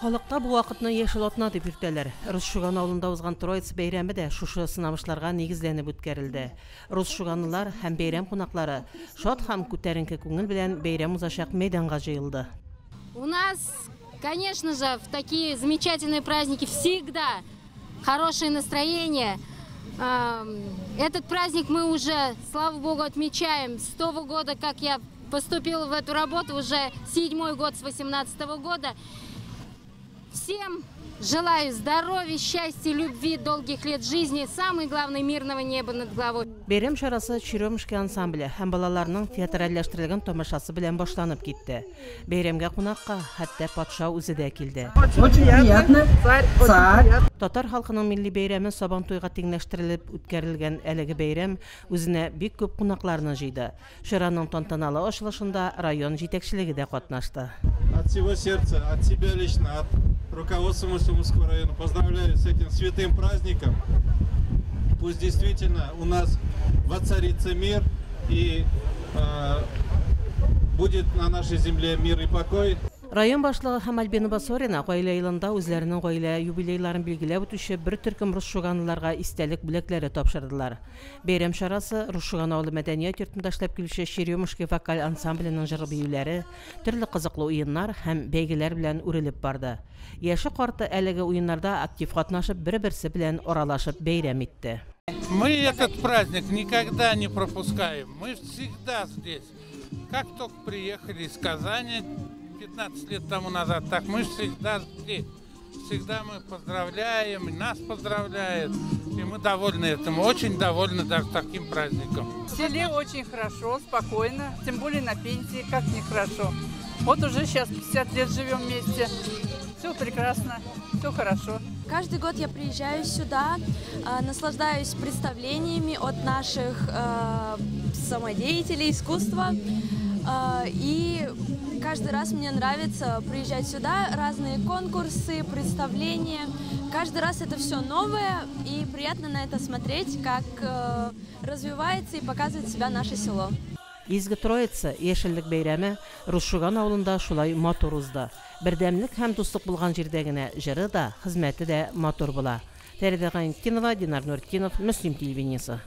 Халыкта бу вакытны яшел атна дип йөртәләр. Рус Шуган авылында узган Троица бәйрәме дә шушы сынамышларга нигезләнеп үткәрелде. Рус шуганлылар һәм бәйрәм кунаклары шат һәм күтәренке күңел белән бәйрәм узачак мәйданга җыелды. У нас, конечно же, в такие замечательные праздники всегда хорошее настроение. Этот праздник мы уже, слава богу, отмечаем с того года, как я поступила в эту работу, уже седьмой год, с 18 года. Всем желаю здоровья, счастья, любви, долгих лет жизни, самое главное, мирного неба над головой. Бәйрәм чарасы «Черемушки» ансамбле һәм балаларның театральләштерелгән тамашасы белән башланып китте. Бәйрәмгә кунакка хәтта патша үзе дә килде. Очень приятно. Царь, очень Царь. приятно. Татар халкының милли бәйрәме Сабантуйга тиңләштерелеп үткәрелгән әлеге бәйрәм үзенә бик күп кунакларны җыйды. Чараның тантаналы ачылышында район җитәкчелеге дә катнашты. От всего сердца, от себя лично, от руководства Муслимовского района поздравляю с этим святым праздником. Пусть действительно у нас воцарится мир и будет на нашей земле мир и покой. Район башлыгы һәм Альбина Басорина гаилә елында үзләренең гаилә юбилейларын билгеләп үтүче бер төркем русшуганлыларга истәлек бүләкләре тапшырдылар. Бәйрәм чарасы Рус Шуган авылы мәдәният йортында эшләп килүче «Черемушки» вокаль ансамбленең җыр биюләре, төрле кызыклы уеннар һәм бәйгеләр белән үрелеп барды. Яше карты әлеге уеннарда актив катнашып, бер-берсе белән аралашып бәйрәм итте. Мы этот праздник никогда не пропускаем. Мы всегда здесь. Как только приехали из Казани 15 лет тому назад, так мы всегда здесь. Всегда мы поздравляем, и нас поздравляют. И мы довольны этому, очень довольны даже таким праздником. В селе очень хорошо, спокойно, тем более на пенсии, как нехорошо. Вот уже сейчас 50 лет живем вместе. Все прекрасно, все хорошо. Каждый год я приезжаю сюда, наслаждаюсь представлениями от наших самодеятелей искусства. И каждый раз мне нравится приезжать сюда, разные конкурсы, представления. Каждый раз это все новое, и приятно на это смотреть, как развивается и показывает себя наше село. Изге Троица яшеллек бәйрәме Рус Шуган авылында шулай матур узды. Бердәмлек һәм дуслык булган җирдә генә җыры да, хезмәте дә матур була. Фәридә Гайнетдинова, Динар Нуртдинов, Мөслим телевидениесе.